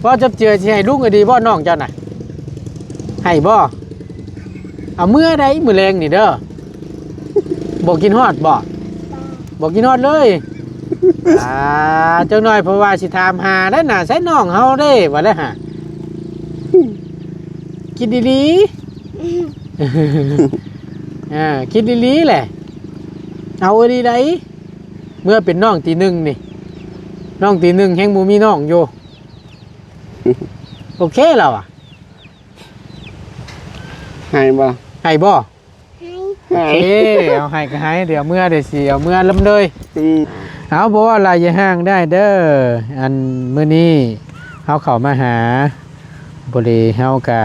ບໍ່ ຈັບເຈືອຊິໃຫ້ລຸງກໍດີບໍ່ ນ້ອງເຈົ້ານະ ໃຫ້ບໍ່? ເອົາເມືອໃດມື້ແລງນີ້ເດີ. ບໍ່ກິນຮອດບໍ່? ບໍ່ກິນຮອດເລີຍ. ອ່າ ຈັກໜ້ອຍເພິ່ນວ່າຊິຖາມຫາແລ້ວນະ ໃສນ້ອງເຮົາເດ້ ວ່າແລ້ວຫາ. ຄິດດີໆ ອ່າ ຄິດດີໆແຫຼະ. ເອົາອີ່ຫຼີໃດ ເມື່ອເປັນນ້ອງຕີໜຶ່ງນີ້ ນ້ອງຕີໜຶ່ງແຮງບໍ່ມີນ້ອງຢູ່. ໂອເຄແລ້ວອະ. ໃຫ້ບໍ່? ໃຫ້ບໍ່? ໃຫ້. ໂອເຄ ເອົາໃຫ້ກໍໃຫ້ ດຽວເມືອ ດຽວຊິເອົາເມືອລຳເລີຍ. ອືມ ເອົາ ບໍ່ເວົ້າຫຼາຍຢ່າຫ່າງໄດ້ເດີ. ອັນມື້ນີ້ເຮົາເຂົ້າມາຫາ ພໍດີເຮົາກະ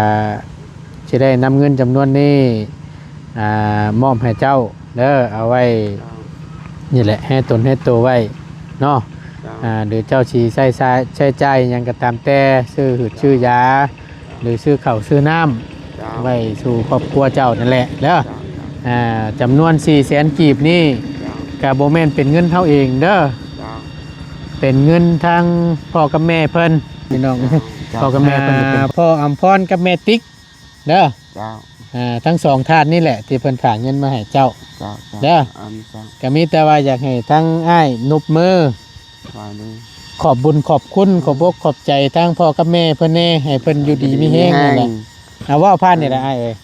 ຊິໄດ້ນຳເງິນຈຳນວນນີ້ ອ່າ ມອບໃຫ້ເຈົ້າເດີ ເອົາໄວ້ ເຈົ້າ ນີ້ແຫຼະ ແຮດຕົນແຮດໂຕໄວ້ເນາະ. ເຈົ້າ ອ່າ ຫຼືເຈົ້າຊິໃຊ້ ໃຊ້ຈ່າຍຫຍັງກໍຕາມແຕ່ ຊື້ຫືດ ເຈົ້າ ຊື້ຢາ ຫຼືຊື້ເຂົ້າຊື້ນ້ຳ ເຈົ້າ ໄວ້ສູ່ຄອບຄົວເຈົ້ານັ້ນແຫຼະເດີ. ເຈົ້າ ເຈົ້າ ອ່າ ຈຳນວນສີ່ແສນກີບນີ້ ເຈົ້າ ກໍບໍ່ແມ່ນເປັນເງິນເຮົາເອງເດີ ເຈົ້າ ເປັນເງິນທາງພໍ່ກັບແມ່ເພິ່ນ ພີ່ນ້ອງ. ເຈົ້າ ເຈົ້າ ພໍ່ກັບແມ່ເພິ່ນກໍເປັນ ອ່າ ພໍ່ອຳພອນກັບແມ່ຕິກເດີ. ເຈົ້າ ອ່າ ທັງສອງທ່ານນີ້ແຫຼະທີ່ເພິ່ນຝາກເງິນມາໃຫ້ເຈົ້າ. ເຈົ້າ ເຈົ້າ ເດີ. ອັນ ເຈົ້າ ກໍມີແຕ່ວ່າຢາກໃຫ້ທາງອ້າຍນົບມື ສະບາຍດີ ຂອບບຸນຂອບຄຸນ ຂອບອົກຂອບໃຈທາງພໍ່ກັບແມ່ເພິ່ນແດ່ ໃຫ້ເພິ່ນຢູ່ດີມີແຮງ ຢູ່ດີມີແຮງ ນັ້ນແຫຼະ. ເອົາ ເວົ້າຜ່ານນີ້ລະ ເອີ ອ້າຍເອີຍ.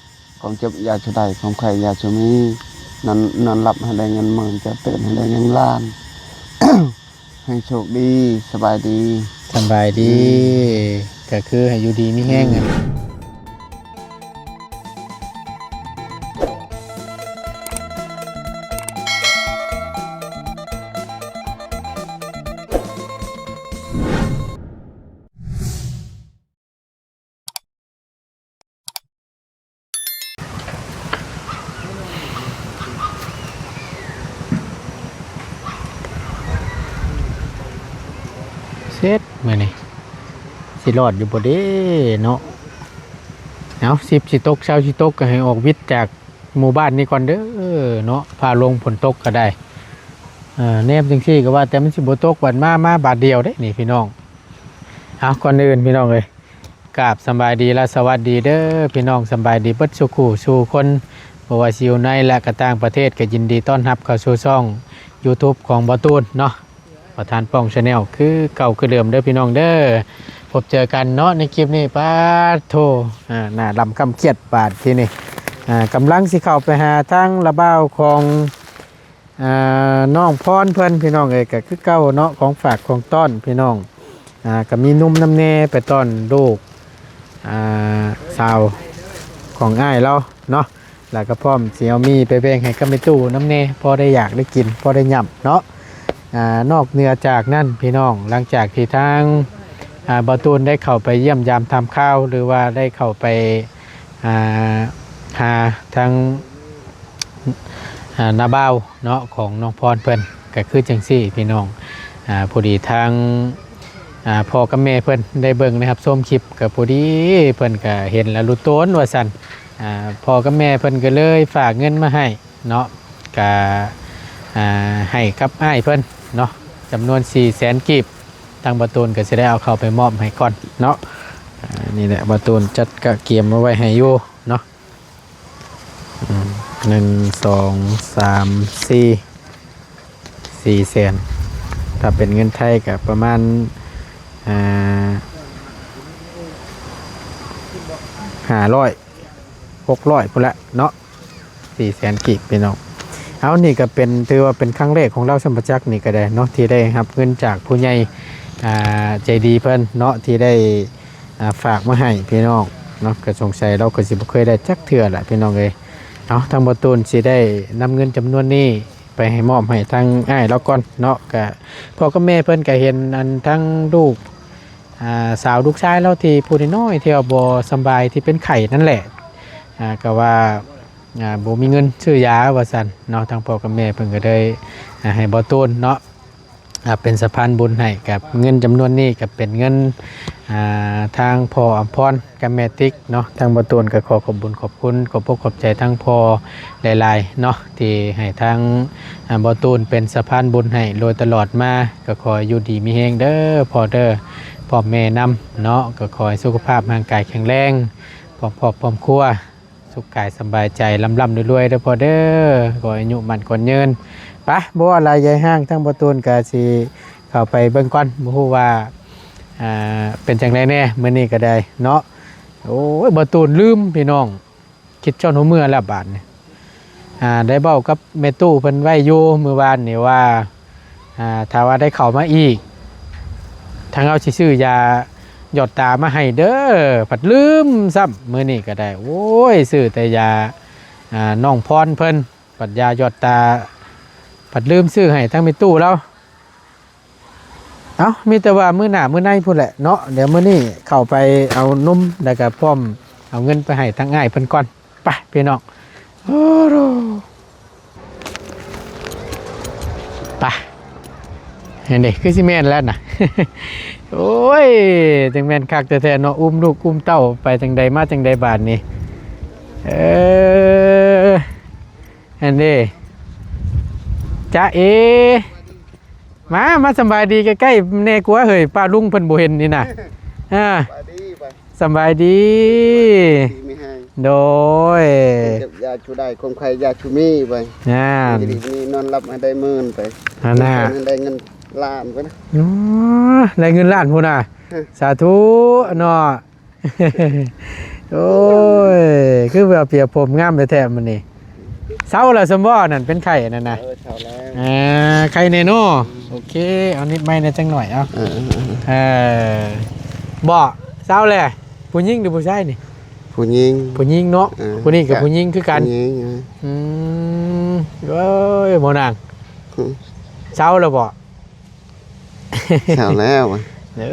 ຄວາມເຈັບຢ່າສູ່ໄດ້ ຄວາມໄຂ້ຢ່າສູ່ມີ ນອນ ນອນຫຼັບໃຫ້ໄດ້ເງິນໝື່ນ ຈະຕື່ນໃຫ້ໄດ້ເງິນລ້ານ. ໃຫ້ໂຊກດີ ສະບາຍດີ ສະບາຍດີ. ອືມ ກໍຄືໃຫ້ຢູ່ດີມີແຮງ ອືມ ຫັ້ນ. ເສັດມື້ນີ້ ຊິລອດຢູ່ບໍ່ເດ້ເນາະ. ເອົາ ສິບຊິຕົກ ຊາວຊິຕົກ ກໍໃຫ້ອອກວິດຈາກໝູ່ບ້ານນີ້ກ່ອນເດີເນາະ. ຟ້າລົງຝົນຕົກກໍໄດ້ ເອີ ແນມຈັ່ງຊີ້ກໍວ່າແຕ່ມັນຊິບໍ່ຕົກ ບັດມາ ມາບາດດຽວເດ້ນີ້ພີ່ນ້ອງ. ເອົາ ກ່ອນອື່ນພີ່ນ້ອງເອີຍ ກາບສະບາຍດີ ແລະ ສະຫວັດດີເດີພີ່ນ້ອງ ສະບາຍດີເບິດສູ່ຄູ່ສູ່ຄົນ ບໍ່ວ່າຊິຢູ່ໃນ ແລະ ກໍຕ່າງປະເທດ ກໍຍິນດີຕ້ອນຮັບເຂົ້າສູ່ຊ່ອງຢູທູບຂອງບ່າວຕູນເນາະ ປະທານປ້ອງ Channel ຄືເກົ່າຄືເດີມເດີພີ່ນ້ອງເດີ. ພົບເຈີກັນເນາະໃນຄລິບນີ້ ປາດໂທ ອ່າ ໜ້າດຳຄຳຂຽດບາດທີນີ້. ອ່າ ກຳລັງຊິເຂົ້າໄປຫາທາງລະບ່າວຂອງ ອ່າ ນ້ອງພອນເພິ່ນພີ່ນ້ອງເອີຍ ກໍຄືເກົ່າເນາະ ຂອງຝາກຂອງຕ້ອນພີ່ນ້ອງ. ອ່າ ກໍມີໜຸ່ມນຳແດ່ໄປຕ້ອນລູກ ອ່າ ສາວຂອງອ້າຍລາວເນາະ ແລ້ວກໍພ້ອມຊິເອົາໝີ່ໄປແບ່ງໃຫ້ກັບແມ່ຕູ້ນຳແດ່ ພໍໄດ້ຢາກໄດ້ກິນ ພໍໄດ້ຫຍ້ຳເນາະ. ອ່າ ນອກເໜືອຈາກນັ້ນພີ່ນ້ອງ ຫຼັງຈາກທີ່ທາງ ອ່າ ບ່າວຕູນໄດ້ເຂົ້າໄປຢ້ຽມຢາມຖາມຂ່າວ ຫຼືວ່າໄດ້ເຂົ້າໄປ ອ່າ ຫາທາງ ອ່າ ນ້າບ່າວເນາະ ຂອງນ້ອງພອນເພິ່ນ ກໍຄືຈັ່ງຊີ້ພີ່ນ້ອງ. ອ່າ ພໍດີທາງ ອ່າ ພໍ່ກັບແມ່ເພິ່ນໄດ້ເບິ່ງໄດ້ຮັບຊົມຄລິບ ກໍພໍດີເພິ່ນກໍເຫັນແລ້ວລຸໂຕນວ່າຊັ້ນ. ອ່າ ພໍ່ກັບແມ່ເພິ່ນກໍເລີຍຝາກເງິນມາໃຫ້ເນາະ ກໍ ອ່າ ໃຫ້ກັບອ້າຍເພິ່ນເນາະ ຈຳນວນສີ່ແສນກີບ. ທາງບ່າວຕູນກໍຊິໄດ້ເອົາເຂົ້າໄປມອບໃຫ້ກ່ອນເນາະ. ອ່າ ນີ້ແຫຼະ ບ່າວຕູນຈັດກະກຽມມາໄວ້ໃຫ້ຢູ່ເນາະ. ອືມ ໜຶ່ງ ສອງ ສາມ ສີ່ ສີ່ແສນ ຖ້າເປັນເງິນໄທກໍປະມານ ອ່າ ຫ້າຮ້ອຍ ຫົກຮ້ອຍພຸ້ນລະເນາະ ສີ່ແສນກີບພີ່ນ້ອງ. ເອົາ ນີ້ກໍເປັນ ຖືວ່າເປັນຄັ້ງແລກຂອງລາວຊຳປະຈັກນີ້ກໍໄດ້ເນາະ ທີ່ໄດ້ຮັບເງິນຈາກຜູ້ໃຫຍ່ ອ່າ ໃຈດີເພິ່ນເນາະ ທີ່ໄດ້ ອ່າ ຝາກມາໃຫ້ພີ່ນ້ອງເນາະ. ກໍສົງໄສລາວກໍຊິບໍ່ເຄີຍໄດ້ຈັກເທື່ອລະພີ່ນ້ອງເອີຍ. ເອົາ ທາງບ່າວຕູນຊິໄດ້ນຳເງິນຈຳນວນນີ້ໄປໃຫ້ ມອບໃຫ້ທາງອ້າຍລາວກ່ອນເນາະ. ກະພໍ່ກັບແມ່ເພິ່ນກະເຫັນອັນທັງລູກ ອ່າ ສາວລູກຊາຍລາວທີ່ຜູ້ນ້ອຍໆ ທີ່ວ່າບໍ່ສຳບາຍ ທີ່ເປັນໄຂ້ນັ້ນແຫຼະ ອ່າ ກະວ່າ ອ່າ ບໍ່ມີເງິນຊື້ຢາວ່າຊັ້ນເນາະ. ທາງພໍ່ກັບແມ່ເພິ່ນກໍເລີຍ ອ່າ ໃຫ້ບ່າວຕູນເນາະ ອ່າ ເປັນສະພານບຸນໃຫ້ ກັບເງິນຈຳນວນນີ້ກໍເປັນເງິນ ອ່າ ທາງພໍ່ອຳພອນກັບແມ່ຕິກເນາະ. ທາງບ່າວຕູນກໍຂໍຂອບບຸນຂອບຄຸນ ຂອບອົກຂອບໃຈທາງພໍ່ຫຼາຍໆເນາະ ທີ່ໃຫ້ທາງ ອ່າ ບ່າວຕູນເປັນສະພານບຸນໃຫ້ໂດຍຕະຫຼອດມາ. ກໍຂໍຢູ່ດີມີແຮງເດີພໍ່ເດີ ພໍ່ແມ່ນຳເນາະ ກໍຂໍໃຫ້ສຸຂະພາບຮ່າງກາຍແຂງແຮງ ພ້ອມຄອບພ້ອມຄົວ ສຸກກາຍສຳບາຍໃຈ ລ່ຳໆລວຍໆເດີພໍ່ເດີ ຂໍອາຍຸໝັ້ນຂວັນຍືນ. ໄປ ບໍ່ເວົ້າຫຼາຍຢາຍຮ່າງ ທາງບໍ່ຕູນກໍຊິເຂົ້າໄປເບິ່ງກ່ອນ ບໍ່ຮູ້ວ່າ ອ່າ ເປັນຈັ່ງໃດແດ່ ມື້ນີ້ກໍໄດ້ເນາະ. ໂອ້ຍ ບໍ່ຕູນລືມພີ່ນ້ອງ ຄິດຈອນຫົວເມືອແລ້ວບາດນີ້ ອ່າ ໄດ້ເວົ້າກັບແມ່ຕູ້ເພິ່ນໄວ້ຢູ່ມື້ວານນີ້ວ່າ ອ່າ ຖ້າວ່າໄດ້ເຂົ້າມາອີກ ທາງເຮົາຊິຊື້ຢາຢອດຕາມາໃຫ້ເດີ ພັດລືມຊ້ຳ. ມື້ນີ້ກໍໄດ້ ໂອ້ຍ ຊື້ແຕ່ຢາ ອ່າ ນ້ອງພອນເພິ່ນ ບັດຢາຢອດຕາ ພັດລືມຊື້ໃຫ້ທາງແມ່ຕູ້ລາວ. ເອົ້າ ມີແຕ່ວ່າມື້ໜ້າມື້ໃນພຸ້ນແຫຼະເນາະ ດຽວມື້ນີ້ເຂົ້າໄປເອົານົມ ແລ້ວກໍພ້ອມເອົາເງິນໄປໃຫ້ທາງອ້າຍເພິ່ນກ່ອນ. ໄປພີ່ນ້ອງ ໂອ້ໂຫ ໄປ ເຫັນເດ້ ຄືຊິແມ່ນແລ້ວນະ. ໂອ້ຍ ຈັ່ງແມ່ນຄັກແທ້ໆເນາະ ອຸ້ມລູກອຸ້ມເຕົ້າໄປຈັ່ງໃດມາຈັ່ງໃດບາດນີ້. ເອີ ເຫັນເດ້ ຈ໊ະເອ ມາ ມາສຳບາຍດີໃກ້ໆແດ່ກວ່າເຮີ້ຍ ປ້າລຸງເພິ່ນບໍ່ເຫັນນີ້ນະ. ອ່າ ສະບາຍດີ ສະບາຍດີ ດີມີແຮງ ໂດຍ ເກັບຢາຊູໄດ້ ຄວາມໄຂ້ຢາຊູມີໄປ ອ່າ ຢູ່ດີມີນອນຫຼັບໃຫ້ໄດ້ໝື່ນໄປ ຫັ້ນນະ ໃຫ້ໄດ້ເງິນລ້ານໄປນະ. ອໍ ໄດ້ເງິນລ້ານພຸ້ນນະ ເອີ ສາທຸເນາະ. ໂອ້ຍ ຄືວ່າປຽບຜົມງາມແທ້ໆມື້ນີ້. ເຊົາແລ້ວຊັ້ນບໍ່ ນັ້ນເປັນໄຂ້ນັ້ນນະ? ເອີ ເຊົາແລ້ວ ອ່າ ໄຂ້ແນ່ເນາະ. ໂອເຄ ເອົານິດໄມ້ແດ່ຈັກໜ້ອຍ ເອົາ ເອີ ເອີ ບໍ່ ເຊົາແລ້ວ. ຜູ້ຍິງຫຼືຜູ້ຊາຍນີ້? ຜູ້ຍິງ ຜູ້ຍິງເນາະ. ເອີ ຜູ້ນີ້ກໍຜູ້ຍິງຄືກັນ ຜູ້ຍິງ ເອີ ອືມ ເອີຍ ບໍ່ນາງ ອືມ ເຊົາແລ້ວບໍ່? ເຊົາແລ້ວ ເອີ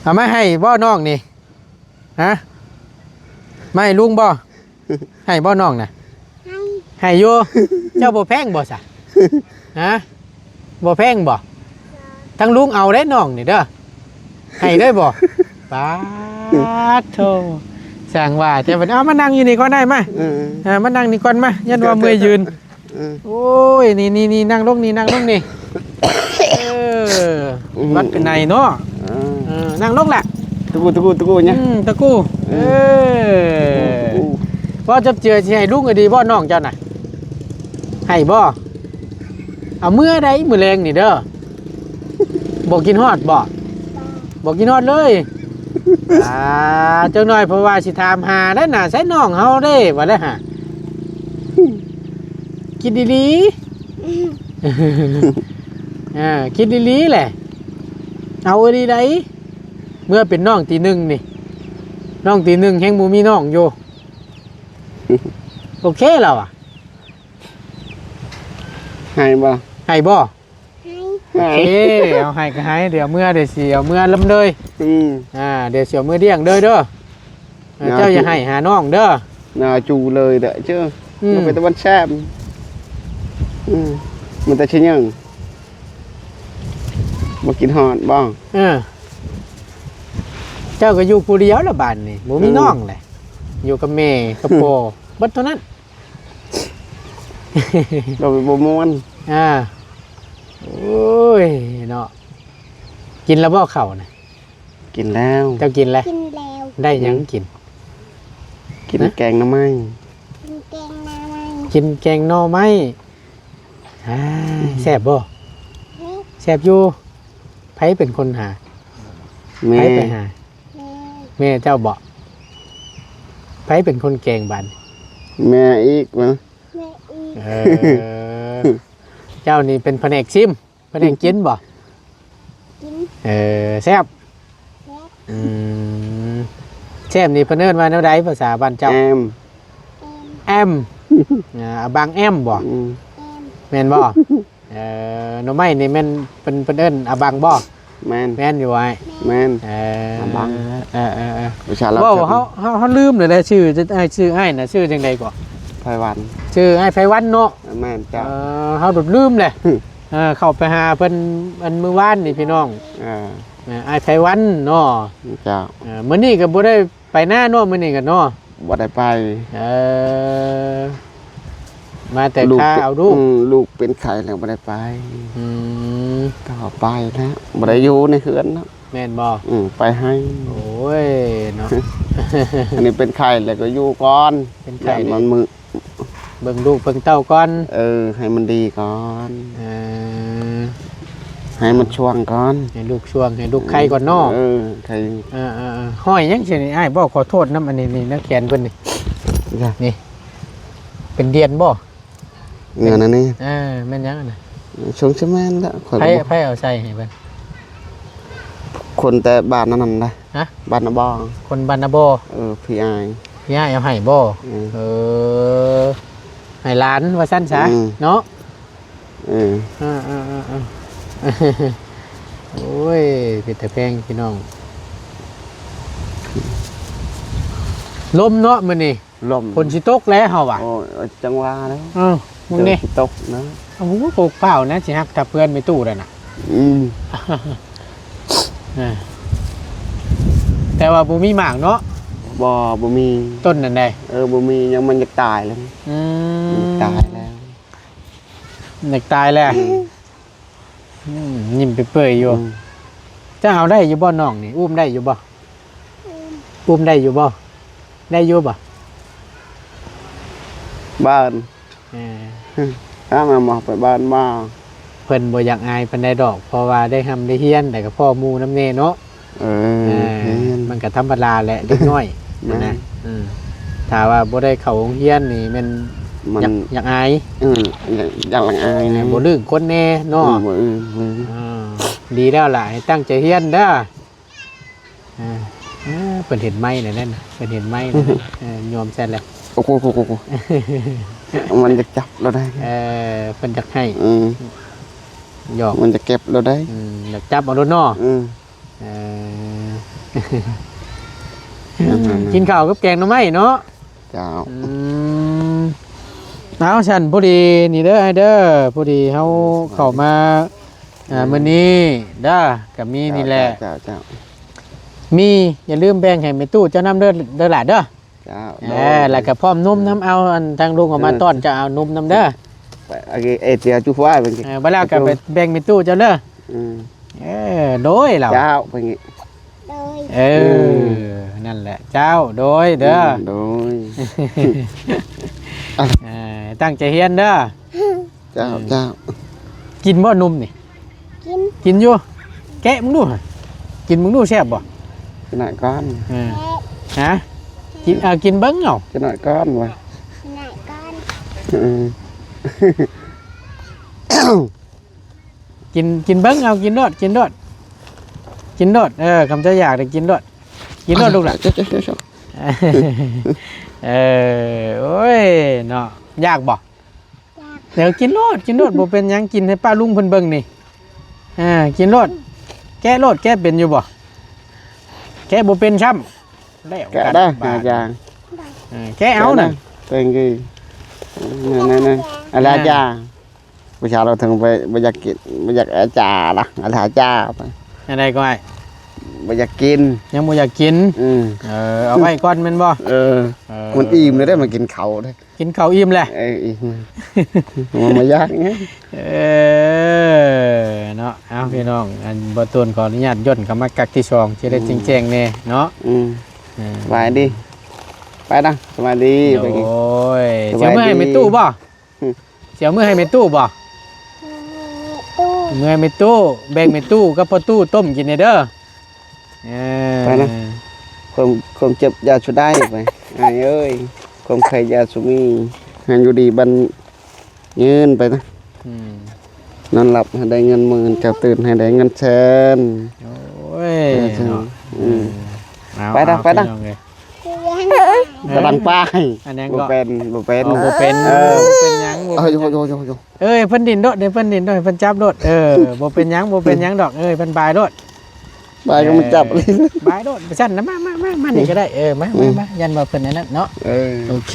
ເອົາມາໃຫ້ບໍ່ນ້ອງນີ້ ຮະ ມາໃຫ້ລຸງບໍ່? ໃຫ້ບໍ່ນ້ອງນະ? ໃຫ້ ໃຫ້ຢູ່. ເຈົ້າບໍ່ແພງບໍ່ຊະ? ຮະ ບໍ່ແພງບໍ່? ທາງລຸງເອົາເດ້ນ້ອງນີ້ເດີ ໃຫ້ເລີຍບໍ່? ປາດໂທ ຊ່າງວ່າແທ້. ເອົາມານັ່ງຢູ່ນີ້ກ່ອນໄດ້ ມາ ເອີ ເອີ ມານັ່ງນີ້ກ່ອນ ມາ ຢ້ານວ່າເມື່ອຍຢືນ. ເອີ ໂອ້ຍ ນີ້ໆໆ ນັ່ງລົງນີ້ ນັ່ງລົງນີ້ ເອີ ອືມ ຫວັດເປັນໄນເນາະ. ເອີ ເອີ ນັ່ງລົງລະ ຕະກູ ຕະກູ ຕະກູ ອືມ ຕະກູ ເອີ ເອີ ເວົ້າຈັບເຈືອຊິໃຫ້ລຸງກໍດີບໍ່ນ້ອງເຈົ້ານະ? ໃຫ້ບໍ່? ເອົາເມືອໃດມື້ແລງນີ້ເດີ ບໍ່ຄິດຮອດບໍ່? ບໍ່ ບໍ່ຄິດຮອດເລີຍ. ອ່າ ຈັກໜ້ອຍເພິ່ນວ່າຊິຖາມຫາແລ້ວນະ ໃສນ້ອງເຮົາເດ້ ວ່າແລ້ວຫາ ຄິດດີໆ ອ່າ ຄິດດີໆແຫຼະ ເອົາອີ່ຫຼີໃດ. ເມື່ອເປັນນ້ອງຕີໜຶ່ງນີ້ ນ້ອງຕີໜຶ່ງແຮງບໍ່ມີນ້ອງຢູ່. ໂອເຄລາວອະ ໃຫ້ບໍ່? ໃຫ້ບໍ່? ໃຫ້ ໃຫ້ ໂອເຄ ເອົາໃຫ້ກໍໃຫ້ ດຽວເມືອ ດຽວຊິເອົາເມືອລຳເລີຍ. ອືມ ອ່າ ດຽວຊິເອົາເມືອລ້ຽງເດີ ເດີ ເຈົ້າຢ່າໃຫ້ຫານ້ອງເດີ ໜ້າຈູເລີຍເດີເຈົ້າ. ອືມ ມັນເປັນຕາວັນແຊບ ອືມ ມັນແຕ່ຊິຍັງ ບໍ່ຄິດຮອດບໍ່? ເອີ ເຈົ້າກໍຢູ່ຜູ້ດຽວລະບາດນີ້ ບໍ່ມີ ອືມ ນ້ອງແຫຼະ ຢູ່ກັບແມ່ກັບພໍ່ ເບິດເທົ່ານັ້ນ. ກໍບໍ່ມ່ວນ ອ່າ ໂອ້ຍເນາະ. ກິນແລ້ວບໍ່ເຂົ້ານະ? ກິນແລ້ວ. ເຈົ້າກິນແລ້ວ? ກິນແລ້ວ. ໄດ້ຫຍັງກິນ? ກິນ ຮະ? ແກງໜໍ່ໄມ້. ກິນແກງໜໍ່ໄມ້. ກິນແກງໜໍ່ໄມ້. ອາ ອືມ ແຊບບໍ່? ແຊບ. ແຊບຢູ່. ໃຜເປັນຄົນຫາ? ແມ່. ໃຜໄປຫາ? ແມ່. ແມ່ເຈົ້າບໍ? ໃຜເປັນຄົນແກງບາດນີ້? ແມ່ອີກຫວາ? ແມ່ອີກ. ເອີ ເຈົ້ານີ້ເປັນພະແນກຊິມ ພະແນກກິນບໍ? ກິນ. ເອີ ແຊບ? ແຊບ. ອືມ ແຊບນີ້ເພິ່ນເອີ້ນວ່າແນວໃດພາສາບ້ານເຈົ້າ? ແອມ. ແອມ. ອາ ອາບັງແອມບໍ? ອືມ ແອມ. ແມ່ນບໍ? ເອີ ໜໍ່ໄມ້ນີ້ແມ່ນເພິ່ນ ເພິ່ນເອີ້ນອາບັງບໍ? ແມ່ນ. ແມ່ນຢູ່ອ້າຍ? ແມ່ນ. ເອີ ອາບັງ. ເອີ ເອີ ເອີ ເວົ້າ ເຮົາ ເຮົາ ເຮົາລືມແລ້ວແຫຼະ ຊື່ ອ້າຍ ຊື່ອ້າຍນະ ຊື່ຈັ່ງໃດເກາະ? ໄພວັນ. ຊື່ອ້າຍໄພວັນເນາະ? ແມ່ນເຈົ້າ. ເອີ ເຮົາໂດດລືມແຫຼະ. ເອີ ເຂົ້າໄປຫາເພິ່ນ ອັນ ມື້ວານນີ້ພີ່ນ້ອງ. ເອີ ເອີ ອ້າຍໄພວັນເນາະ? ເຈົ້າ. ເອີ ມື້ນີ້ກໍບໍ່ໄດ້ ໄປນາເນາະ ມື້ນີ້ກັນເນາະ? ບໍ່ໄດ້ໄປ. ເອີ ມາແຕ່ ລູກ ຄ່າເອົາລູກ ອືມ ລູກເປັນໄຂ້ແລ້ວບໍ່ໄດ້ໄປ. ອືມ ກໍໄປແລ້ວ ບໍ່ໄດ້ຢູ່ໃນເຮືອນເນາະ. ແມ່ນບໍ່? ອືມ ໄປໃຫ້. ໂອ້ຍເນາະ ອັນນີ້ເປັນໄຂ້ແລ້ວກໍຢູ່ກ່ອນ ເປັນໄຂ້ ຢ້ານມັນມື້ ເບິ່ງລູກເບິ່ງເຕົ້າກ່ອນ. ເອີ ໃຫ້ມັນດີກ່ອນ. ເອີ ໃຫ້ມັນຊ່ວງກ່ອນ ໃຫ້ລູກຊ່ວງ ໃຫ້ລູກໄຄກ່ອນເນາະ. ເອີ ໄຄ. ເອີໆໆ ຫ້ອຍຫຍັງຊີ້ນີ້ອ້າຍ? ບໍ່ ຂໍໂທດນຳ ອັນນີ້ ນີ້ນະ ແຂນເພິ່ນນີ້ ນີ້ ເປັນດ່ຽນບໍ່? ເງິນອັນນີ້ ເອີ ແມ່ນຫຍັງອັນນັ້ນ? ຊົງຊິແມ່ນລະ ຂ້ອຍ ໃຜ ບໍ່ ໃຜເອົາໃສ່ໃຫ້ເພິ່ນ? ຄົນແຕ່ບ້ານນັ້ນນະ. ຮະ? ບ້ານນາບໍ່. ຄົນບ້ານນາບໍ່? ເອີ ພີ່ອ້າຍ ພີ່ອ້າຍເອົາໃຫ້ບໍ່? ເອີ ເອີ ໃຫ້ຫຼານວ່າຊັ້ນຊະ ອືມ ເນາະ. ເອີ ເອີໆໆ ໂອ້ຍ ເປັນຕາແພງພີ່ນ້ອງ. ລົມເນາະມື້ນີ້ ລົມ ຝົນຊິຕົກແລ້ວເຮົາວ່າ. ໂອ້ຍ ຈັ່ງວ່າແລ້ວ. ເອີ ມຶງນີ້ ຝົນຊິຕົກນະ. ໂອ້ໂຫ ໂພກພ້າວນະ ຊິຫັກທັບເຮືອນແມ່ຕູ້ນັ້ນນະ. ອືມ ເອີ ແຕ່ວ່າບໍ່ມີໝາກເນາະ. ບໍ່ ບໍ່ມີ. ຕົ້ນນັ້ນໃດ? ເອີ ບໍ່ມີ ຍັງ ມັນຢາກຕາຍແລ້ວ. ອືມ ມັນຢາກຕາຍແລ້ວ ຢາກຕາຍແລ້ວ. ອືມ ອືມ ຍິ້ມເປີຍໆຢູ່. ອືມ ເຈົ້າເອົາໄດ້ຢູ່ບໍ່ນ້ອງນີ້? ອຸ້ມໄດ້ຢູ່ບໍ່? ອຸ້ມ ອຸ້ມໄດ້ຢູ່ບໍ່? ໄດ້ຢູ່ບໍ່? ບ້ານ ເອີ ອືມ ຕາມມາ ໄປບ້ານມາ. ເພິ່ນບໍ່ຢາກອາຍປານໃດດອກ ເພາະວ່າໄດ້ຮ່ຳໄດ້ຮຽນ ແລ້ວກໍພໍ້ໝູ່ນຳແດ່ເນາະ. ເອີ ເອີ ແມ່ນ ມັນກໍທຳມະດາແຫຼະ ເດັກນ້ອຍ ແມ່ນ ນະ. ອືມ ຖ້າວ່າບໍ່ໄດ້ເຂົ້າໂຮງຮຽນນີ້ແມ່ນ ມັນ ຢາກ ຢາກອາຍ. ເອີ ຢາກ ຢາກອາຍ ເອີ ນະ ບໍ່ລຶ້ງຄົນແດ່ເນາະ. ອືມ ບໍ່ອື້ ບໍ່ອື້ ເອີ ດີແລ້ວລະ ໃຫ້ຕັ້ງໃຈຮຽນເດີ. ເອີ ເອີ ເພິ່ນເຫັນໄມ້ແລ້ວນັ້ນ ເພິ່ນເຫັນໄມ້ແລ້ວນັ້ນ. ເອີ ຍອມໃສ່ແລ້ວ. ໂອ້ໂຫ ໂອ້ໂຫ ໂອ້ໂຫ ມັນຢາກຈັບລະໄດ໋. ເອີ ເພິ່ນຢາກໃຫ້ ອືມ ຢອກ ມັນຢາກເກັບລະໄດ໋. ອືມ ຢາກຈັບເອົາໂລດເນາະ. ອືມ ເອີ ອືມ ກິນເຂົ້າກັບແກງໜໍ່ໄມ້ເນາະ. ເຈົ້າ ອືມ ເອົາ ຊັ້ນພໍດີນີ້ເດີອ້າຍເດີ ພໍດີເຮົາເຂົ້າມາ ອ່າ ມື້ນີ້ເດີ ກໍມີນີ້ແຫຼະ. ເຈົ້າ ເຈົ້າ ເຈົ້າ ມີ ຢ່າລືມແບ່ງໃຫ້ແມ່ຕູ້ເຈົ້ານຳເດີ ເດີຫຼານເດີ. ເຈົ້າ ເອີ ໂດຍ ແລ້ວກໍພ້ອມນົມນຳ. ເອີ ເອົາ ອັນ ທາງລຸງເອົາມາ ເອີ ຕ້ອນ ເຈົ້າເອົານົມນຳເດີ. ເອີ ເອີ ເຈົ້າ ຈຸຟາ ເອີ ບັດແລ້ວກໍໄປແບ່ງແມ່ຕູ້ເຈົ້າເດີ. ອືມ ເອີ ໂດຍ ລາວ ເຈົ້າ ເພິ່ນ ໂດຍ ເອີ ອືມ ນັ້ນແຫຼະ ເຈົ້າ ໂດຍເດີ ອືມ ໂດຍ ເອີ ຕັ້ງໃຈຮຽນເດີ. ເຈົ້າ ອືມ ເຈົ້າ ກິນບໍ່ນົມນີ້? ກິນ ກິນຢູ່. ແກະເບິ່ງດູ ກິນເບິ່ງດູ ແຊບບໍ່? ກິນໜ້ອຍກ່ອນ ເອີ ຮະ ກິນ ເອົາ ກິນເບິ່ງເອົາ ກິນໜ້ອຍກ່ອນວ່າ ກິນໜ້ອຍກ່ອນ ເອີ ກິນ ກິນເບິ່ງເອົາ ກິນໂລດ ກິນໂລດ ກິນໂລດ. ເອີ ຄຳເຈົ້າຢາກໄດ້ກິນໂລດ ກິນໂລດລູກຫຼານ. ເອີ ໂອ້ຍເນາະ ຢາກບໍ່? ຢາກ ເອີ ກິນໂລດ ກິນໂລດ ບໍ່ເປັນຫຍັງ ກິນໃຫ້ປ້າລຸງເພິ່ນເບິ່ງນີ້. ເອີ ກິນໂລດ ແກະໂລດ ແກະເປັນຢູ່ບໍ່? ແກະບໍ່ເປັນຊ້ຳ. ແລ້ວ ແກະໄດ້ ບາດ ອາຈານ ເອີ ແກະເອົານັ້ນ ແກະໄດ້ ເປັນຄື ນັ້ນໆໆ ອາລາຈາ ຜູ້ຊາຍລາວເຖິງໄປ ບໍ່ຢາກກິນ ບໍ່ຢາກອາຈາລະ ອາລາຈາໄປ ອັນໃດກໍໄດ້ ບໍ່ຢາກກິນ ຍັງບໍ່ຢາກກິນ. ອືມ ເອີ ເອົາໄວ້ກ່ອນແມ່ນບໍ່? ເອີ ເອີ ມັນອີ່ມແລ້ວເດ້ ມັນກິນເຂົ້າເດ້. ກິນເຂົ້າອີ່ມແລ້ວ ເອີ ອີ່ມ ມັນບໍ່ຢາກຫຍັງ. ເອີ ເນາະ ເອົາ ພີ່ນ້ອງ ອັນ ບໍ່ຕູນຂໍອະນຸຍາດຍ່ນເຂົ້າມາກັກທີສອງ ຈະໄດ້ ອືມ ແຈ້ງໆແດ່ເນາະ. ອືມ ເອີ ສະບາຍດີ ໄປນະ ສະບາຍດີ. ໂອ້ຍ ສະບາຍດີ ຊິເມືອໃຫ້ແມ່ຕູ້ບໍ່? ອືມ ຊິເອົາເມືອໃຫ້ແມ່ຕູ້ບໍ່? ເມືອໃຫ້ແມ່ຕູ້ ແບ່ງແມ່ຕູ້ກັບພໍ່ຕູ້ຕົ້ມກິນແດ່ເດີ. ເອີ ໄປນະ ຄວາມ ຄວາມເຈັບຢ່າສູ່ໄດ້ໄປ ອ້າຍເອີຍ ຄວາມໄຂ້ຢ່າສູ່ມີ ໃຫ້ຢູ່ດີບັນຍືນໄປນະ. ອືມ ນອນຫຼັບໃຫ້ໄດ້ເງິນໝື່ນ ເຈົ້າຕື່ນໃຫ້ໄດ້ເງິນແສນ. ໂອ້ຍ ເອີ ເນາະ ອືມ ເອີ ໄປນະ ໄປນະ ພີ່ນ້ອງເອີຍ. ກຳລັງໄປ ອັນຫຍັງກໍ ບໍ່ເປັນ ບໍ່ເປັນ ອໍ ບໍ່ເປັນ ເອີ ບໍ່ເປັນຫຍັງ ບໍ່ເປັນຫຍັງ. ເອີຍ ໂຢໆໆໆ ເອີຍ ເພິ່ນດິ້ນໂລດ ເອີຍ ເພິ່ນດິ້ນໂລດ ເພິ່ນຈັບໂລດ. ເອີ ບໍ່ເປັນຫຍັງ ບໍ່ເປັນຫຍັງດອກ ເອີຍ ເພິ່ນບາຍໂລດ ບາຍກໍມັນຈັບ ເອີ ບາຍໂລດ. ຊັ້ນນະ ມາ ມາ ມາ ມານີ້ກໍໄດ້. ເອີ ມາ ອືມ ມາ ມາ ຢ້ານວ່າເພິ່ນອັນນັ້ນເນາະ. ເອີ ໂອເຄ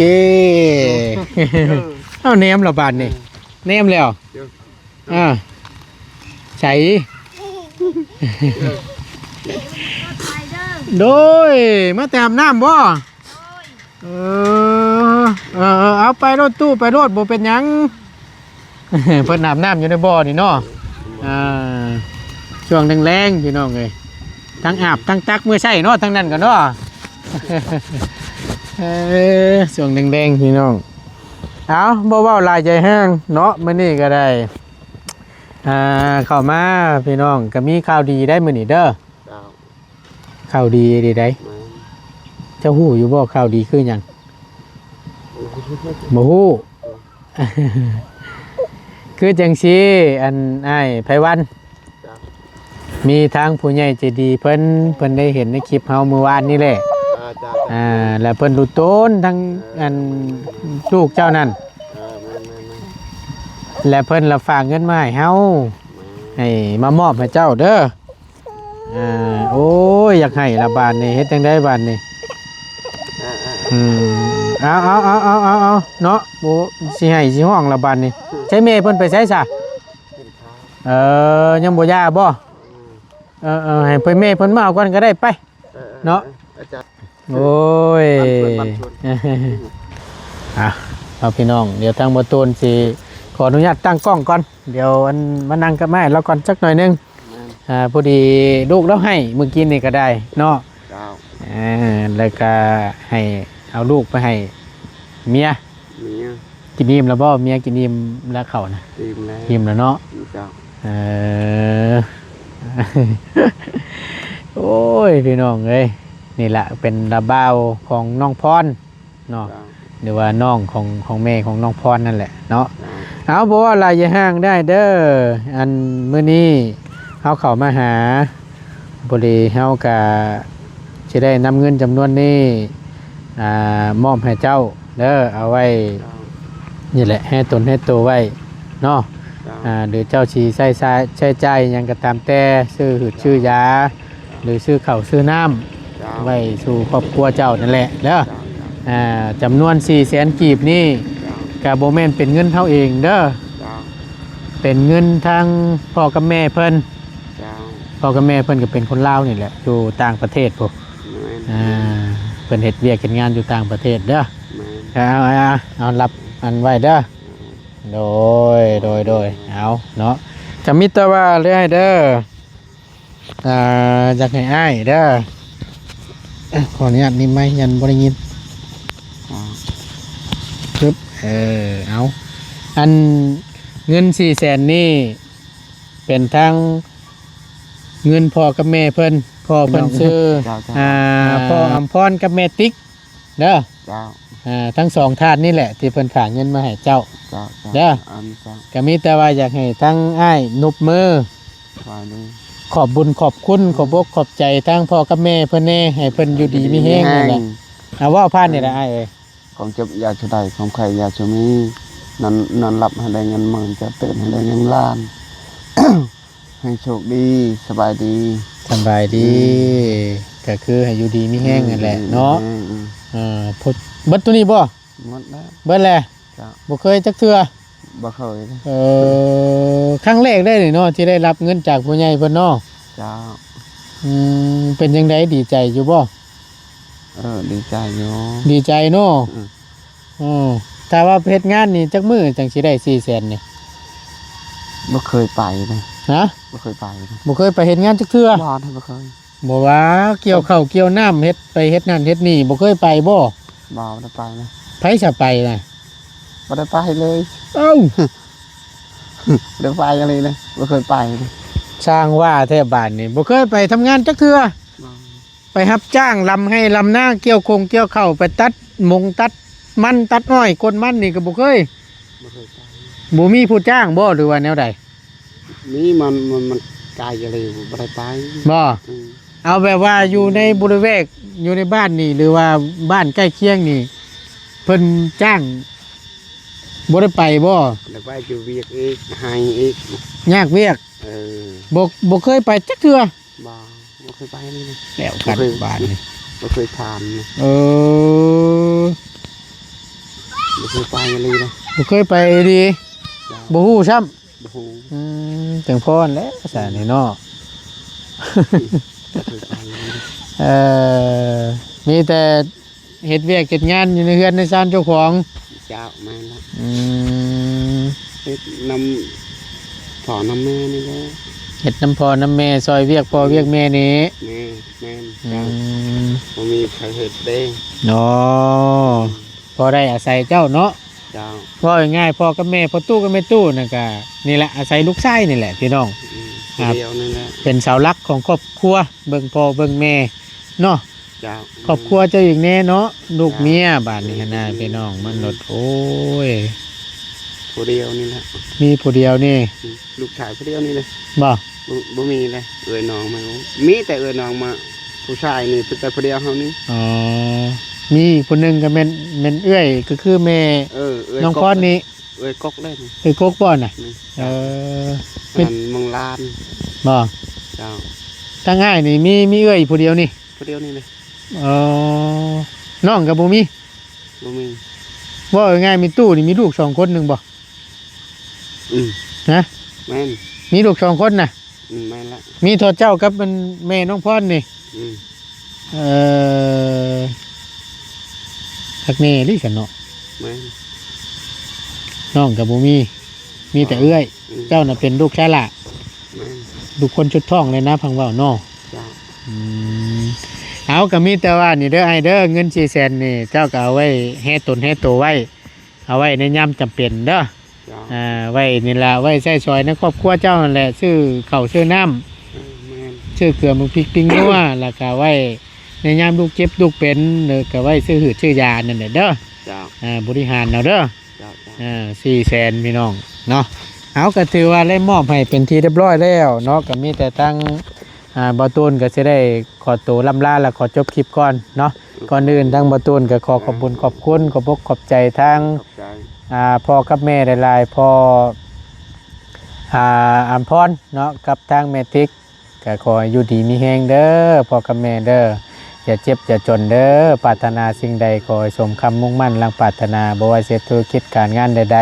ເອີ ເອົາ ແນມແລ້ວບາດນີ້ ເອີ ແນມແລ້ວ. ອ່າ ໃສ ໂດຍ ມາແຕ່ອາບນ້ຳບໍ່? ເອີ ເອີໆ ເອົາໄປໂລດຕູ້ ໄປໂລດ ບໍ່ເປັນຫຍັງ. ເພິ່ນອາບນ້ຳຢູ່ໃນບໍ່ນີ້ເນາະ. ເອີ ຊ່ວງແລງໆ ພີ່ນ້ອງເອີຍ ທັງອາບທັງຕັກມື້ໃຊ້ເນາະ ທັງນັ້ນກໍເນາະ. ເອີ ຊ່ວງແລງໆ ພີ່ນ້ອງ. ເອົາ ບໍ່ເວົ້າຫຼາຍໃຈແຮງເນາະ ມື້ນີ້ກໍໄດ້ ອ່າ ເຂົ້າມາ ພີ່ນ້ອງ ກໍມີຂ່າວດີໄດ໋ມື້ນີ້ເດີ. ເຈົ້າ. ຂ່າວດີດີໃດ໋. ແມ່ນ. ເຈົ້າຮູ້ຢູ່ບໍ່ ຂ່າວດີຄືຫຍັງ? ບໍ່ຮູ້. ຄືຈັ່ງຊີ້ ອັນ ອ້າຍໄພວັນ ເຈົ້າ. ມີທາງຜູ້ໃຫຍ່ໃຈດີເພິ່ນ ເພິ່ນໄດ້ເຫັນໃນຄລິບເຮົາມື້ວານນີ້ແຫຼະ. ເຈົ້າ ເຈົ້າ ເຈົ້າ. ອ່າ ແລ້ວເພິ່ນຮູ້ຕົນທັງ ເອີ ອັນ ແມ່ນໆ ລູກເຈົ້ານັ້ນ. ເອີ ແມ່ນໆໆ. ແລ້ວເພິ່ນລະຝາກເງິນມາໃຫ້ເຮົາ ແມ່ນ ໃຫ້ມາມອບໃຫ້ເຈົ້າເດີ. ອ່າ ໂອ້ຍ ຢາກໃຫ້ລະບາດນີ້ ເຮັດຈັ່ງໃດບາດນີ້? ເອີໆໆ ອືມ ເອົາໆໆ ເນາະ ບໍ່ ຊິໃຫ້ຊິຮ້ອງລະບາດນີ້. ໃຊ້ແມ່ເພິ່ນໄປໃສຊະ? ກິນເຂົ້າ. ເອີ ຍັງບໍ່ຢ່າບໍ່? ອືມ ເອີໆ ໃຫ້ເພິ່ນ ແມ່ເພິ່ນມາເອົາກ່ອນກໍໄດ້ ໄປ ເອີໆ ເນາະ ອາຈານ. ໂອ້ຍ ບັນຊວນ ບັນຊວນ. ອ່ະ ເອົາ ພີ່ນ້ອງ ດຽວທາງບໍ່ຕູນຊິຂໍອະນຸຍາດຕັ້ງກ້ອງກ່ອນ ດຽວອັນມານັ່ງກັບອ້າຍລາວກ່ອນຈັກໜ້ອຍໜຶ່ງ. ແມ່ນ. ອ່າ ພໍດີລູກລາວໄຫ້ມື້ກີ້ນີ້ກໍໄດ້ເນາະ. ເຈົ້າ. ເອີ ແລ້ວກໍໃຫ້ເອົາລູກໄປໃຫ້ເມຍ. ເມຍ. ກິນອີ່ມແລ້ວບໍ່? ເມຍກິນອີ່ມແລ້ວເຂົ້ານະ? ອີ່ມແລ້ວ. ອີ່ມແລ້ວເນາະ? ເຈົ້າ. ເອີ ໂອ້ຍ ພີ່ນ້ອງເອີຍ ນີ້ລະເປັນລະບ່າວຂອງນ້ອງພອນເນາະ. ເຈົ້າ. ຫຼືວ່ານ້ອງຂອງ ຂອງແມ່ຂອງນ້ອງພອນນັ້ນແຫຼະເນາະ. ເຈົ້າ. ເອົາ ບໍ່ວ່າຫຼາຍຢ່າຫ່າງໄດ້ເດີ. ອັນມື້ນີ້ເຮົາເຂົ້າມາຫາ ພໍດີເຮົາກະຊິໄດ້ນຳເງິນຈຳນວນນີ້ ອ່າ ມອບໃຫ້ເຈົ້າເດີ ເອົາໄວ້ ເຈົ້າ ນີ້ແຫຼະ ແຮຕົນແຮໂຕໄວ້ເນາະ. ເຈົ້າ. ອ່າ ຫຼືເຈົ້າຊິໃຊ້ ໃຊ້ຈ່າຍຫຍັງກໍຕາມແຕ່ ຊື້ຫືດຊື້ຢາ ເຈົ້າ ຫຼືຊື້ເຂົ້າຊື້ນ້ຳ ເຈົ້າ ໄວ້ສູ່ຄອບຄົວເຈົ້ານັ້ນແຫຼະເດີ. ເຈົ້າ ເຈົ້າ. ອ່າ ຈຳນວນສີ່ແສນກີບນີ້ ເຈົ້າ ກະບໍ່ແມ່ນເປັນເງິນເຮົາເອງເດີ. ເຈົ້າ. ເປັນເງິນທາງພໍ່ກັບແມ່ເພິ່ນ. ເຈົ້າ. ພໍ່ກັບແມ່ເພິ່ນກໍເປັນຄົນລາວນີ້ແຫຼະ ຢູ່ຕ່າງປະເທດພຸ້ນ. ແມ່ນ. ອ່າ ເພິ່ນເຮັດວຽກເຮັດງານຢູ່ຕ່າງປະເທດເດີ. ແມ່ນ. ເອົາ ເອົາ ເອົາ ເອົາ ຮັບອັນໄວ້ເດີ. ໂດຍ ໂດຍ ໂດຍ ເອົາເນາະ ກໍມີແຕ່ວ່າເລື່ອຍເດີ ອ່າ ຢາກໃຫ້ອ້າຍເດີ ຂໍອະນຸຍາດໜີບໄມ ຢ້ານບໍ່ໄດ້ຍິນ. ອືມ ເອີ ເອົາ ອັນເງິນສີ່ແສນນີ້ ເປັນທັງເງິນພໍ່ກັບແມ່ເພິ່ນ ພໍ່ເພິ່ນຊື່ ເຈົ້າ ເຈົ້າ ອ່າ ພໍ່ອຳພອນກັບແມ່ຕິກເດີ. ເຈົ້າ. ອ່າ ທັງສອງທ່ານນີ້ແຫຼະທີ່ເພິ່ນຝາກເງິນມາໃຫ້ເຈົ້າ. ເຈົ້າ ເຈົ້າ ເດີ. ອັນ ເຈົ້າ. ກໍມີແຕ່ວ່າຢາກໃຫ້ທັງອ້າຍນົບມື ສະບາຍດີ ຂອບບຸນຂອບຄຸນ ອືມ ຂອບອົກຂອບໃຈທັງພໍ່ກັບແມ່ເພິ່ນແດ່ ໃຫ້ເພິ່ນຢູ່ດີມີແຮງ ຢູ່ດີມີແຮງ ນັ້ນແຫຼະ. ເອົາ ເວົ້າຜ່ານນີ້ແຫຼະ ອືມ ອ້າຍເອີຍ. ຄວາມເຈັບຢ່າສູ່ໄດ້ ຄວາມໄຂ້ຢ່າສູ່ມີ ນອນ ນອນຫຼັບໃຫ້ໄດ້ເງິນໝື່ນ ຈະຕື່ນໃຫ້ໄດ້ເງິນລ້ານ ໃຫ້ໂຊກດີ ສະບາຍດີ ສະບາຍດີ. ອືມ ກໍຄືໃຫ້ຢູ່ດີມີແຮງ ອືມ ນັ້ນແຫຼະເນາະ. ອືມ ເອີ ເບິດໂຕນີ້ບໍ່? ໝົດແລ້ວ ເບິດແລ້ວ. ເຈົ້າ. ບໍ່ເຄີຍຈັກເທື່ອ? ບໍ່ເຄີຍເດ້. ເອີ ຄັ້ງແລກໄດ້ເນາະ ທີ່ໄດ້ຮັບເງິນຈາກຜູ້ໃຫຍ່ເພິ່ນເນາະ. ເຈົ້າ. ອືມ ເປັນຈັ່ງໃດ ດີໃຈຢູ່ບໍ່? ເອີ ດີໃຈຢູ່. ດີໃຈເນາະ. ອືມ ເອີ ຖ້າວ່າເຮັດງານນີ້ຈັກມື້ຈັ່ງຊິໄດ້ສີ່ແສນນີ້? ບໍ່ເຄີຍໄປເດ້. ຮະ? ບໍ່ເຄີຍໄປເດ້. ບໍ່ເຄີຍໄປເຮັດງານຈັກເທື່ອ? ບໍ່ ບໍ່ເຄີຍ. ບໍ່ວ່າກ່ຽວເຂົ້າກ່ຽວນ້ຳ ເຮັດໄປເຮັດນັ້ນເຮັດນີ້ ບໍ່ເຄີຍໄປບໍ່? ບໍ່ ບໍ່ໄດ້ໄປນະ. ໃຜສະໄປນະ? ບໍ່ໄດ້ໄປເລີຍ. ເອົ້າ ບໍ່ໄດ້ໄປອີ່ຫຼີເລີຍ ບໍ່ເຄີຍໄປ. ຊ່າງວ່າແທ້ບາດນີ້ ບໍ່ເຄີຍໄປທຳງານຈັກເທື່ອ. ບໍ່. ໄປຮັບຈ້າງລຳໄຮ່ລຳນາ ກ່ຽວຄົງກ່ຽວເຂົ້າ ໄປຕັດມົງຕັດມັນຕັດອ້ອຍ ກົນມັນນີ້ກໍບໍ່ເຄີຍ? ບໍ່ເຄີຍໄປ. ບໍ່ມີຜູ້ຈ້າງບໍ່ ຫຼືວ່າແນວໃດ? ມີ ມັນ ມັນ ມັນໄກອີ່ຫຼີ ບໍ່ໄດ້ໄປ. ບໍ່? ອືມ. ເອົາແບບວ່າຢູ່ໃນບໍລິເວນ ຢູ່ໃນບ້ານນີ້ ຫຼືວ່າບ້ານໃກ້ຄຽງນີ້ ເພິ່ນຈ້າງ ບໍ່ໄດ້ໄປບໍ່? ໄດ້ໄປຢູ່ວຽກອີກ ໄຮ່ອີກ ຍາກວຽກ. ເອີ. ບໍ່ ບໍ່ເຄີຍໄປຈັກເທື່ອ? ບໍ່ ບໍ່ເຄີຍໄປເລີຍ. ແລ້ວກັນ ບໍ່ເຄີຍ ບາດນີ້ ບໍ່ເຄີຍຖາມນະ. ເອີ. ບໍ່ເຄີຍໄປອີ່ຫຼີເດ້. ບໍ່ເຄີຍໄປອີ່ຫຼີ? ເຈົ້າ. ບໍ່ຮູ້ຊ້ຳ? ບໍ່ຮູ້. ອືມ ຈັ່ງພໍແຫຼະ ສານີ້ເນາະ. ບໍ່ເຄີຍໄປອີ່ຫຼີເດ້. ເອີ ມີແຕ່ ເຮັດວຽກເຮັດງານຢູ່ໃນເຮືອນໃນຊານເຈົ້າຂອງ. ເຈົ້າ ແມ່ນລະ. ອືມ ເຮັດນຳພໍ່ນຳແມ່ນີ້ແຫຼະ. ເຮັດນຳພໍ່ນຳແມ່ ຊ່ອຍວຽກພໍ່ວຽກແມ່ນີ້. ແມ່ນ ແມ່ນ. ອືມ ເຈົ້າ ບໍ່ມີໃຜເຮັດເດ້. ອໍ ພໍໄດ້ອາໄສເຈົ້າເນາະ. ເຈົ້າ ເວົ້າງ່າຍໆ ພໍ່ກັບແມ່ ພໍ່ຕູ້ກັບແມ່ຕູ້ນັ້ນກະນີ້ແຫຼະ ອາໄສລູກຊາຍນີ້ແຫຼະພີ່ນ້ອງ. ອືມ ຜູ້ດຽວນີ້ແຫຼະ ເປັນເສົາຫຼັກຂອງຄອບຄົວ ເບິ່ງພໍ່ເບິ່ງແມ່ເນາະ. ເຈົ້າ ຄອບຄົວເຈົ້າອີກແນ່ເນາະ ລູກເມຍ. ເຈົ້າ ບາດນີ້ຫັ້ນນະ ອືມ ພີ່ນ້ອງ ມັນໂລດ ໂອ້ຍ ຜູ້ດຽວນີ້ແຫຼະ ມີຜູ້ດຽວນີ້. ອືມ ລູກຊາຍຜູ້ດຽວນີ້ເລີຍ. ບໍ່ ບໍ່ ບໍ່ມີເລີຍ ເອື້ອຍນ້ອງມາ ມີແຕ່ເອື້ອຍນ້ອງມາ ຜູ້ຊາຍນີ້ເປັນແຕ່ຜູ້ດຽວເຮົານີ້. ອໍ ມີອີກຜູ້ໜຶ່ງກໍແມ່ນ ແມ່ນເອື້ອຍ ກໍຄືແມ່ ເອີ ເອື້ອຍ ນ້ອງພອນນີ້. ເອື້ອຍກົກເດ້ ເອື້ອຍກົກບໍ່ນະ? ແມ່ນ. ເອີ ອັນນັ້ນເມືອງລານ. ບໍ່ ເຈົ້າ ທາງອ້າຍນີ້ມີ ມີເອື້ອຍຜູ້ດຽວນີ້ ຜູ້ດຽວນີ້ເລີຍ. ອໍ ນ້ອງກໍບໍ່ມີ? ບໍ່ມີ. ເວົ້າງ່າຍໆ ມີຕູ້ນີ້ມີລູກສອງຄົນໜຶ່ງບໍ່? ອືມ ຮະ? ແມ່ນ ມີລູກສອງຄົນນະ? ອືມ ແມ່ນລະ ມີເທົ່າເຈົ້າກັບມັນແມ່ນ້ອງພອນນີ້. ອືມ ເອີ ຄັກແນ່ອີ່ຫຼີຊັ້ນເນາະ. ແມ່ນ ນ້ອງກໍບໍ່ມີ ມີແຕ່ເອື້ອຍ. ອືມ ເຈົ້ານະເປັນລູກຊາຍຫຼ້າ. ແມ່ນ ລູກຄົນສຸດທ້ອງເລີຍນະ ຟັງເວົ້າເນາະ. ເຈົ້າ ອືມ ເອົາ ກໍມີແຕ່ວ່ານີ້ເດີອ້າຍເດີ ເງິນສີ່ແສນນີ້ ເຈົ້າກໍເອົາໄວ້ແຮ່ຕົນແຮ່ໂຕໄວ້ ເອົາໄວ້ໃນຍາມຈຳເປັນເດີ. ເຈົ້າ ອ່າ ໄວ້ນີ້ລະ ໄວ້ໃຊ້ສອຍໃນຄອບຄົວເຈົ້າຫັ້ນແຫຼະ ຊື້ເຂົ້າຊື້ນ້ຳ. ເອີ ແມ່ນ ຊື້ເກືອໝາກພິກພິກນົວ ແລ້ວກໍໄວ້ໃນຍາມລູກເຈັບລູກເປັນ ແລ້ວກໍໄວ້ຊື້ຫືດຊື້ຢານັ້ນແຫຼະເດີ. ເຈົ້າ ອ່າ ບໍລິຫານເອົາເດີ. ເຈົ້າ ເຈົ້າ ອ່າ ສີ່ແສນພີ່ນ້ອງເນາະ. ເອົາ ກໍຖືວ່າໄດ້ມອບໃຫ້ເປັນທີ່ຮຽບຮ້ອຍແລ້ວເນາະ ກໍມີແຕ່ທາງ ອ່າ ບ່າວຕູນກໍຊິໄດ້ຂໍໂຕລ່ຳລາ ແລະ ຂໍຈົບຄລິບກ່ອນເນາະ. ກ່ອນອື່ນທາງບ່າວຕູນກໍຂໍຂອບບຸນຂອບຄຸນ ຂອບອົກຂອບໃຈທາງ ຂອບໃຈ ອ່າ ພໍ່ກັບແມ່ຫຼາຍໆ ພໍ່ ອ່າ ອຳພອນເນາະ ກັບທາງແມ່ຕິກ ກໍຂໍໃຫ້ຢູ່ດີມີແຮງເດີພໍ່ກັບແມ່ເດີ ຢ່າເຈັບຢ່າຈົນເດີ ປາດຖະໜາສິ່ງໃດຂໍໃຫ້ສົມຄຳມຸ່ງໝັ້ນດັ່ງປາດຖະໜາ ບໍ່ວ່າຊິເຮັດທຸລະກິດການງານໃດ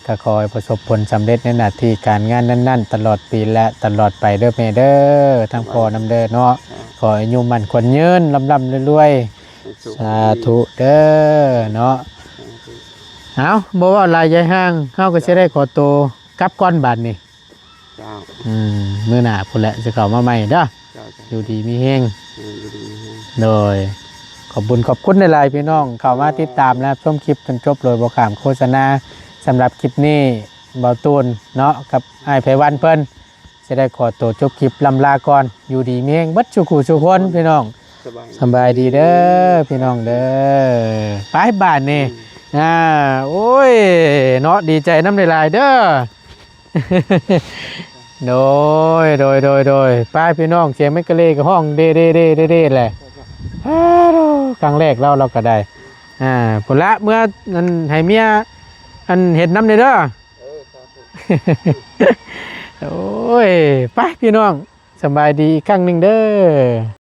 ໆ ກໍຂໍໃຫ້ປະສົບຜົນສຳເລັດໃນໜ້າທີ່ການງານນັ້ນໆ ຕະຫຼອດປີ ແລະ ຕະຫຼອດໄປເດີແມ່ເດີ ທັງພໍ່ນຳເດີເນາະ. ຂໍອາຍຸໝັ້ນຂວັນຍືນ ລ່ຳໆລວຍໆ. ສາທຸເດີເນາະ. ເອົາ ບໍ່ເວົ້າຫຼາຍຍາຍຮ່າງ ເຮົາກໍຊິໄດ້ຂໍໂຕກັບກ່ອນບາດນີ້. ເຈົ້າ ອືມ ມື້ໜ້າພຸ້ນແຫຼະ ຊິເຂົ້າມາໃໝ່ເດີ. ເຈົ້າ ເຈົ້າ ຢູ່ດີມີແຮງ. ເອີ ຢູ່ດີມີແຮງ. ໂດຍ ຂອບບຸນຂອບຄຸນຫຼາຍໆ ພີ່ນ້ອງເຂົ້າມາຕິດຕາມ ແລະ ຮັບຊົມຄລິບຈົນຈົບໂດຍບໍ່ຂ້າມໂຄສະນາ. ສຳລັບຄລິບນີ້ ບ່າວຕູນເນາະ ກັບອ້າຍໄພວັນເພິ່ນ ຊິໄດ້ຂໍໂຕຈົບຄລິບລ່ຳລາກ່ອນ. ຢູ່ດີມີແຮງເບິດສູ່ຄູ່ສູ່ຄົນພີ່ນ້ອງ. ສະບາຍ ສະບາຍດີເດີພີ່ນ້ອງເດີ. ໄປບາດນີ້ ອືມ ອ່າ ໂອ້ຍເນາະ ດີໃຈນຳຫຼາຍໆເດີ. ໂດຍ ໂດຍ ໂດຍ ໂດຍ ໄປພີ່ນ້ອງ ສຽງແມັກກະເລກໍຮ້ອງເດໆໆໆແຫຼະ. ອ້າໂດ ຄັ້ງແລກລາວ ລາວກໍໄດ້ ອ່າ ພຸ້ນລະ ເມືອອັນໃຫ້ເມຍອັນເຮັດນຳເດີ. ເອີ ສາທຸ. ໂອ້ຍ ໄປພີ່ນ້ອງ ສະບາຍດີອີກຄັ້ງໜຶ່ງເດີ.